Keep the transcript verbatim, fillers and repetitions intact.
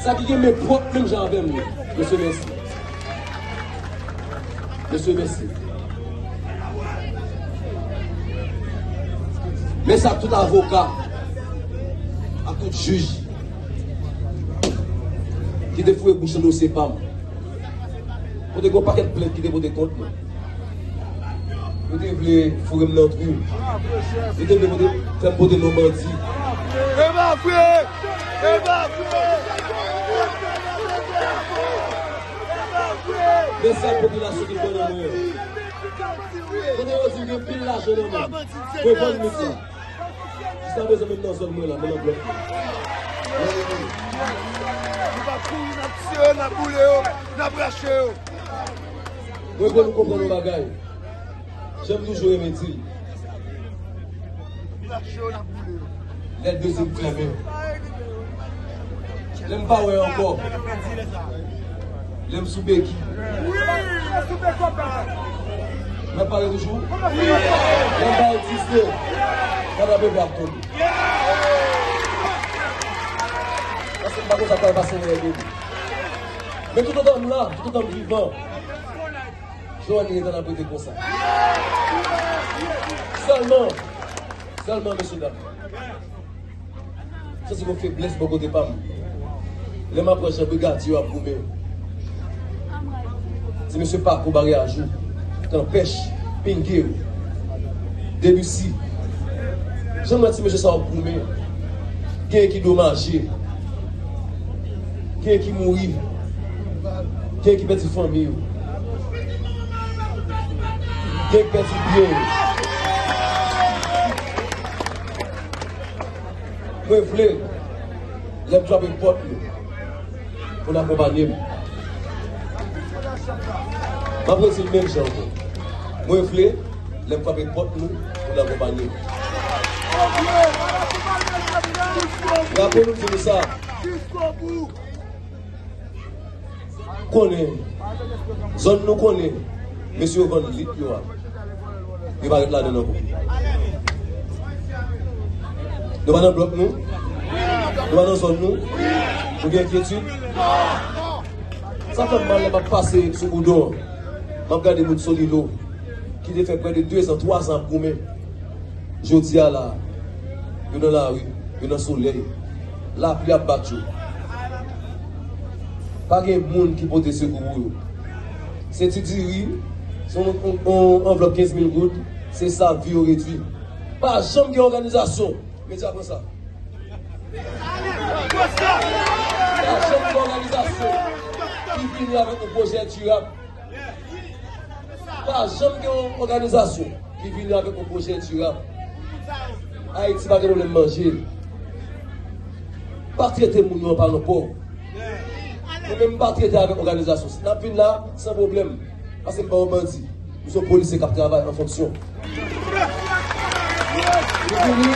Sa ki gen men pwòp menm jan avè m yo. Mesye, mèsi. Mesye, mèsi. Mèsi ak tout avoka, ak tout jij ki te foure bouch nan dosye pa m. Kote gen yon pakèt plent ki te pote kont mwen. Yo te vle foure m nan twou. Yo te vle pote, fè m pote non bandi. E pa vre! E pa vre! Men sa popilasyon te fè nan mwen. Kote yo di gen pil lajan nan men. Mwen vann mit la. Jiska prezan menm nan zòn mwen la, mwen nan blòk mwen. Nou p ap kouri, n ap tiye yo, n ap boule yo, n ap rache yo. Mwen vle nou konprann yon bagay. Jan m toujou renmen di l. Lè l bezwen m fèmen. Lè m pa wè ankò. Lè m sou beki. Mwen pale toujou. Lè m pa egziste. Gade apre ap tonbe. Paske m pa konn sa k pral pase nan lè dènye. Men toutotan m la, toutotan m vivan, Johnny ret an ap rete konsa. Sèlman, sèlman, mesye dam. Santi gon feblès bò kote pa m. Lè m ap wè jan brigadye yo ap goumen. Ti mesye Pako, Bare Ajou, Kanpèch, Pingew, Debussy. Jan m wè ti mesye sa yo ap goumen. Gen ki domaje. Gen ki mouri. Gen ki pèdi fanmi yo. Gen ki pèdi byen yo. Mwen vle, lè m frape pòt nou, pou n akonpanye m. M ap redi l menm jan ankò. Mwen vle, lè m frape pòt nou, pou n akonpanye m. Rapò nou di nou sa. Konnen. Zòn nou konnen. Mesye yo vann lit yo a. Yo pa ret ladan ankò. Nou pa nan blòk nou? Nou pa nan zòn nou? Nou gen enkyetid? Sa fè m mal lè m ap pase sou Boudon an. M ap gade moun Solino ki te fè prè de dezan, twazan ap goumen. Jodi a la, yo nan lari, yo nan solèy. Lapli ap bat yo. Pa gen moun ki pote sekou pou yo. Se ti diri, se yon, yon, yon anvlòp kenz mil goud, se sa vi yo redui. Pa janm gen òganizasyon. Medya pran sa. Pa janm gen òganizasyon ki vini avèk yon pwojè dirab. Pa janm gen yon òganizasyon ki vini avèk yon pwojè dirab. Ayiti pa gen pwoblèm manje. Pa trete moun yo an paran pòv. Mwen menm m pa trete avèk òganizasyon. Si n ap vin la, san pwoblèm. Paske m pa yon bandi. M se yon polisye k ap travay an fonksyon. M vini,